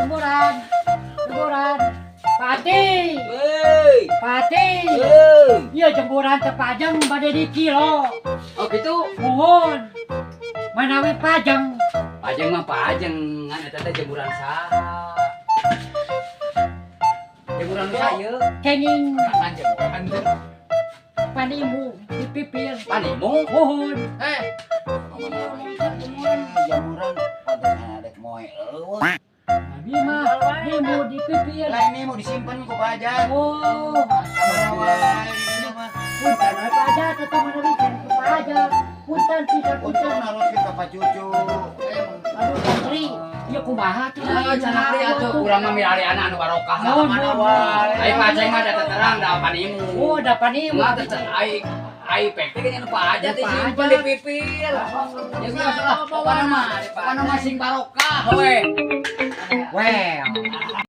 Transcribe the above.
Jemuran. Jemuran. Pati. Hei. Pati. Hei. Iya, jemuran teh pajeng bade di kilo. Oh, gitu. Mohon. Manawi pajeng. Pajeng mah pajeng, ngan eta teh jemuran saha? Jemuran saha ieu? Kenging Kan jemuran teh. Panimu di pipir. Panimu? Mohon. Eh, Jemuran, jemuran pantes adek moe eueuh. Abi mah nimu di pipir. Lah, ini mau disimpan ku pajak. Oh, Kamana wae ini mah. Punten we pajak tetep manawi kan ku pajak. Punten pisan, Untung punten. Naroskeun ka Pak Cucu. Aduh, santri. Ieu kumaha tuh? Ah, canakri atuh, urang mah milari anak anu barokah lah. Mohon, Kamana mohon. wae. Ai pajeng mah da terang da panimu. Oh, da panimu. Enggak teh ai ai pek teh gini nu pajak Nu disimpan pajak. di pipir. Ya geus lah, pokona mah sing barokah we. Well.